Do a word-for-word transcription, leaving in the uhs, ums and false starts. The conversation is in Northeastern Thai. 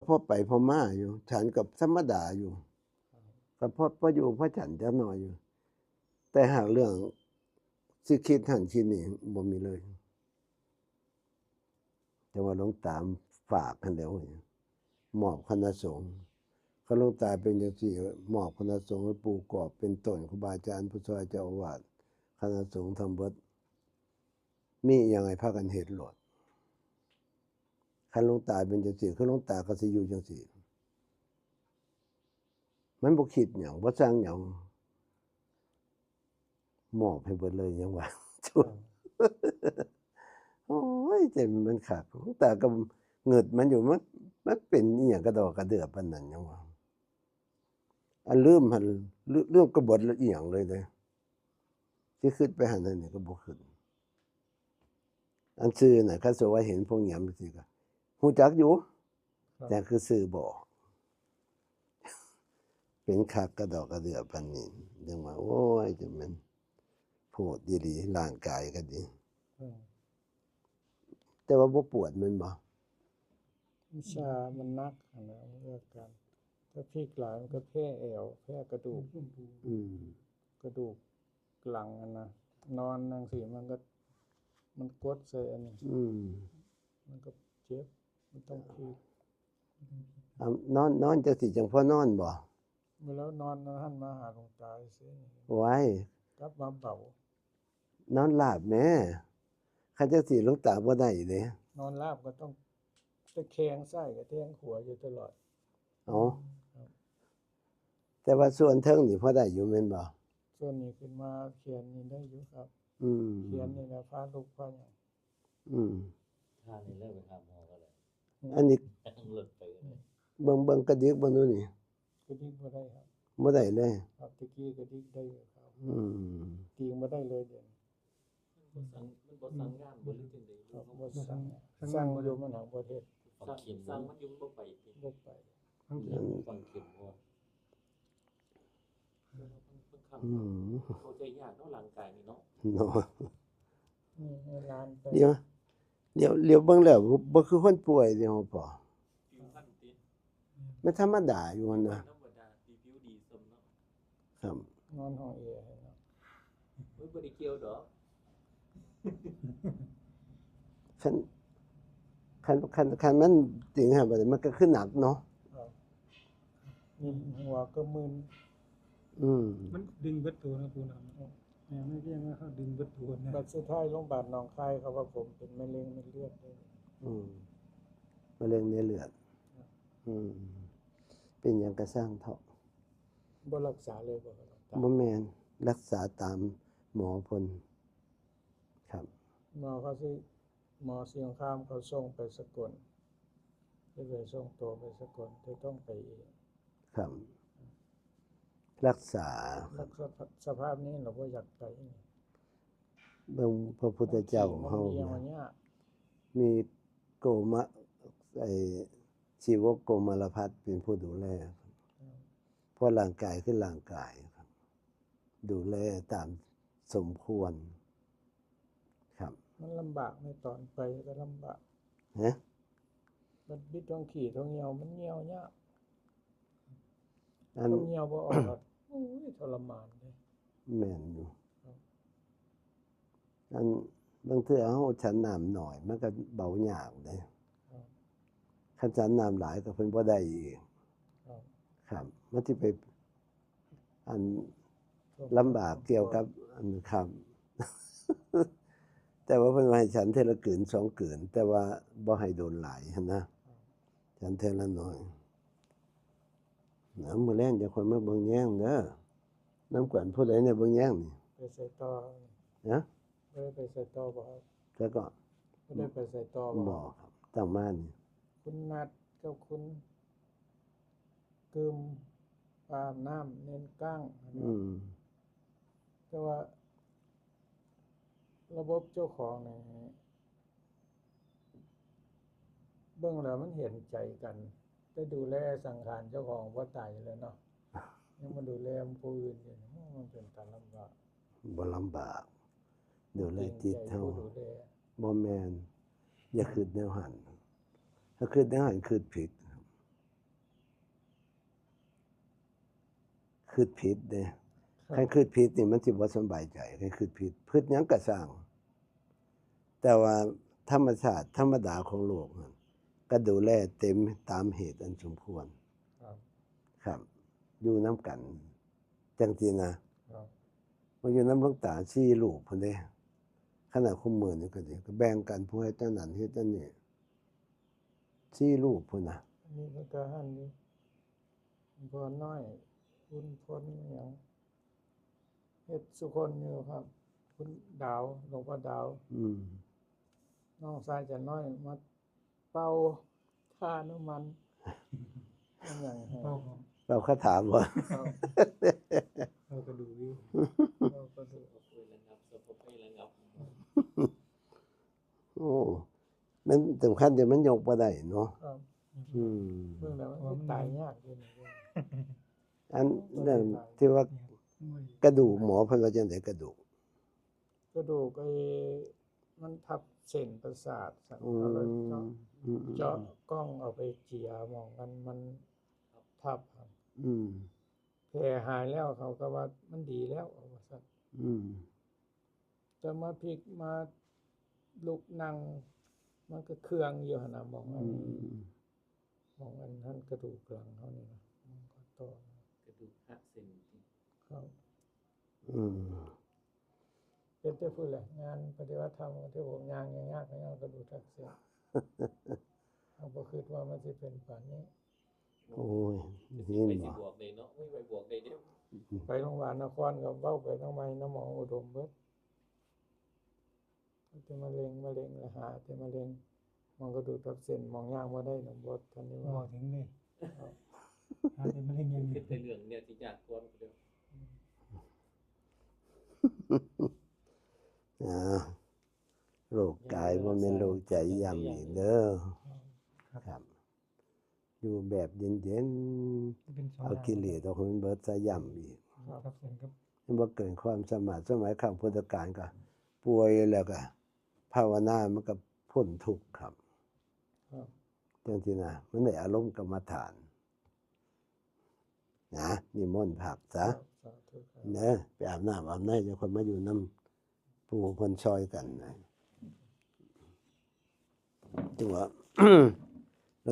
พอไปพอมาอยู่ ฉันกับธรรมดาอยู่ ก็พอ พออยู่พอฉันจักหน่อยอยู่ แต่หากเรื่องสิคิดหั้นคิดนี่บ่มีเลย แต่ว่าหลวงตาฝากหั้นแหล้ว มอบคณะสงฆ์ คันหลวงตาเป็นจังซี่ มอบคณะสงฆ์ให้ปู่กอบเป็นต้น ครูบาอาจารย์ผู้ช่วยเจ้าอาวาส คณะสงฆ์ทั้งเบิด มีอิหยังให้พากันเฮ็ดโลด คันหลวงตาเป็นจังซี่ คือหลวงตาก็สิอยู่จังซี่ มันบ่คิดหยัง บ่สั่งหยัง มอบให้เบิดเลยยังว่า โอ้ย แต่มันคัก หลวงตาก็เงิดมันอยู่ มัน มันเป็นอิหยังกระดอกกระเดื่อปานนั้นยังว่า อันลืมหั่น ลื- ลืมกบฏละอิหยังเลยเด้ สิคิดไปหั่นหั่นนี่ก็บ่คิด อันซื่อน่ะ คันสมมุติว่าเห็นพวกหยามจังซี่ก็ฮู้จักอยู่ ครับ แต่คือซื่อบ่ออก เป็นคักกระดอกกระเดื่อปานนี้ จังว่า โอ้ย จังแม่นโพดอีหลี ร่างกายก็ดี อืม แต่ว่าบ่ปวดแม่นบ่ มันชา มันหนักหั้นนะ มันมีอาการ ถ้าพลิกหลายมันก็แพ้แอว แพ้กระดูก อืม กระดูกหลังหั้นนะ นอนจังซี่มันก็ มันกดใส่อันนี้ อืม มันก็เจ็บ มันต้องพลิก อ่ะ นอน นอนจังซี่จังพอนอนบ่ เมื่อแล้วนอนหันมาหาหลวงตาซื่อ ไว้ กลับมาเบา นอนราบแหม คันจังซี่หลวงตาบ่ได้เด้ นอนราบก็ต้องตะแคงซ้ายกับตะแคงขวาอยู่ตลอด อ๋อ ครับ แต่ว่าส่วนเทิงนี่พอได้อยู่แม่นบ่ ส่วนนี้ขึ้นมาแขนนี่ได้อยู่ครับ อืม แขนนี่แหละพาลุกพาหยัง อืม ท่านี้เลิกไปหาหมอก็ได้ อันนี้ เลิกไปก็ได้ เบิ่ง เบิ่งกระดิกเบิ่งดูนี่ กระดิกบ่ได้ครับ บ่ได้เลย ครับ ตะกี้กระดิกได้อยู่ครับ อืม ตีงบ่ได้เลยเดี๋ยวนี้ มันบ่สั่ง มันบ่สั่งงานบ่หรือจังใด๋ ครับ บ่สั่ง สั่งอยู่มันหากบ่เฮ็ด ฝังเข็ม สั่งมันอยู่มันบ่ไปติ บ่ไป ฝังเข็ม ฝังเข็มบ่ อืม เข้าใจยากเนาะ ร่างกายนี่เนาะ เนาะ นี่ให้หลานไป เดี๋ยว เดี๋ยว เดี๋ยวเบิ่งแล้วบ่ บ่คือคนป่วยเด้ พ่อ ผิวพรรณติ มันธรรมดาอยู่หั่นนะ ธรรมดา สิผิวดีส่ำเนาะ ครับ นอนห้องแอร์ให้เนาะ เฮ้ย บ่ได้เกี่ยวดอก คัน คัน คัน คันมันติงหาบัดนี้มันก็คือหนักเนาะ ครับ นี่หัวก็มึน อืม มันดึงเบิดตัวนะปู่นะ แม่ไม่เรียกว่าเขาดึงเบิดตัวนะ บัดสุดท้ายโรงพยาบาลหนองคายเขาว่าผมเป็นมะเร็งเม็ดเลือดด้วย อืม มะเร็งในเลือด ครับ อืม เป็นหยังกะซ่างเถาะ บ่รักษาเลยบ่ครับ บ่แม่น รักษาตามหมอเพิ่น ครับ หมอเขาสิ หมอเชียงคานเขาส่งไปสกล ได้ไปส่งตัวไปสกล แต่ต้องไปเอง ครับ รักษา รักษา สภาพนี้เราบ่อยากไป เบิ่งพระพุทธเจ้าของเฮา มันเอียง นะ มันยาก มีโกมะ ไอ้ ชีวกโกมารพัสเป็นผู้ดูแล อืม เพราะร่างกายคือร่างกายครับ ดูแลตามสมควร ครับ มันลำบากในตอนไปก็ลำบาก ฮะ มันบิดท้องขี่ท้องเหี่ยว มันเหี่ยวยาก อัน ท้องเหี่ยวบ่ออกอะ โอ้ย ทรมานเลย แม่นอยู่ ครับ อัน บางเทื่อเฮาฉันน้ำน้อย มันก็เบายากเด้ ครับ คันฉันน้ำหลายก็เพิ่นบ่ได้อีก ครับ ครับ มันสิไป อัน ลำบากเกี่ยวกับ อัน ครับ แต่ว่าเพิ่นว่าให้ฉันเทื่อละกืนสองกืน แต่ว่าบ่ให้โดนหลายหั้นนะ ครับ ฉันเทื่อละน้อย นะ มื้อแลงจะค่อยมาเบิ่งแยงเด้อ นำกันผู้ใดเนี่ยเบิ่งแยงนี่ ไปใส่ต่อ ฮะ บ่ได้ไปใส่ต่อบ่ครับ แล้วก็ บ่ได้ไปใส่ต่อบ่ บ่ครับ ตั้งมานี่ คุณนัดกับคุณกึม อาบน้ำเน้นก้าง อืม แต่ว่า ระบบเจ้าของนี่ เบิ่งแล้วมันเห็นใจกัน แต่ดูแลสังขารเจ้าของบ่ตายแล้วเนาะ ยังมาดูแลผู้อื่นอยู่นี่ มันเป็นตาลำบาก บ่ลำบาก ดูแลจิตเฮา เกรงใจผู้ดูแล บ่แม่น อย่าคิดแนวหั้น ถ้าคิดแนวหั้นคิดผิด คิดผิดเด้ ครับ คันคิดผิดนี่มันสิบ่สำบายใจ คันคิดผิด คิดหยังก็ซ่าง แต่ว่าธรรมชาติธรรมดาของโลกนั่นก็ดูแลเต็มตามเหตุอันสมควร ครับ ครับ อยู่นำกัน จังซี่นะ ครับ มาอยู่นำหลวงตาสี่รูปพุ้นเด้ ขนาดคุมื้อนี้ก็ดี ก็แบ่งกันผู้เฮ็ดอันนั้นเฮ็ดอันนี้ สี่รูปพุ้นนะ อันนี้ก็หันอยู่ หลวงพ่อน้อย คุณพลหยัง เฮ็ดสุคนอยู่ครับ คุณดาว หลวงพ่อดาว อืม น้องชายจะน้อยมาเป่าท่าน้ำมัน อิหยังฮะ เป่าครับ เป่าคาถาบ่ ครับ เป่ากระดูกอยู่ เป่ากระดูก เอาปืนระงับ สะพกให้ระงับ โอ้ มันสำคัญแต่มันยกบ่ได้เนาะ ครับ อืม เบิ่งแล้วมันตายยากอยู่นะ อันนั้นที่ว่ากระดูก หมอเพิ่นว่าจังได๋กระดูก กระดูกไอ้มันทับเส้นประสาทสั่น อืม เขาเลยเจาะ อืม เจาะกล้องเอาไปเจียหม่องนั้นมันทับครับ อืม แผลหายแล้วเขาก็ว่ามันดีแล้ว เขาว่าซั่น อืม แต่มาพลิกมาลุกนั่ง มันก็เคืองอยู่หั่นน่ะ หม่องอัน อืม หม่องอันนั้นกระดูกหลังเขานี่นะ มันก็ต่อ กระดูกหักเส้น ครับ อืม เป็นแต่พู้นแหละ งานปฏิบัติธรรมที่ผมย่างยากๆ ก็ย้อนกระดูกหักเส้น เราบ่คิดว่ามันสิเป็นปานนี้ โอ้ย ไปสิบวกได้เนาะ โอ้ย ไปบวกได้เด้อ ไปโรงพยาบาลนครก็เว้าไปนำไม้นำหมออุดมเบิด แต่มะเร็ง มะเร็งละหาแต่มะเร็ง หม่องกระดูกทับเส้น หม่องย่างบ่ได้นะ บ่ทันได้ว่า บ่ถึงเลย ครับ หาแต่มะเร็งอย่างเดียว เป็นแต่เรื่องเนี่ยที่ยากกว่าเด้อ อ่า โรคกายบ่แม่นโรคใจย้ำอีกเด้อ ครับ ครับ อยู่แบบเย็นๆ เป็นสองอย่าง เอากิเลสออกให้มันเบิดซะ ย้ำอีก ครับ ครับ เห็นครับ มันบ่เกินความสามารถ สมัยครั้งพุทธกาลก็ป่วยแล้วก็ภาวนามันก็พ้นทุกข์ครับ ครับ จังซี่นะ มันได้อารมณ์กรรมฐาน นะ นิมนต์พักซะ ครับ สาธุครับ เด้อ ไปอาบน้ำอาบใน จั่งค่อยมาอยู่นำ ผู้เพิ่นซอยกันนะ ตัว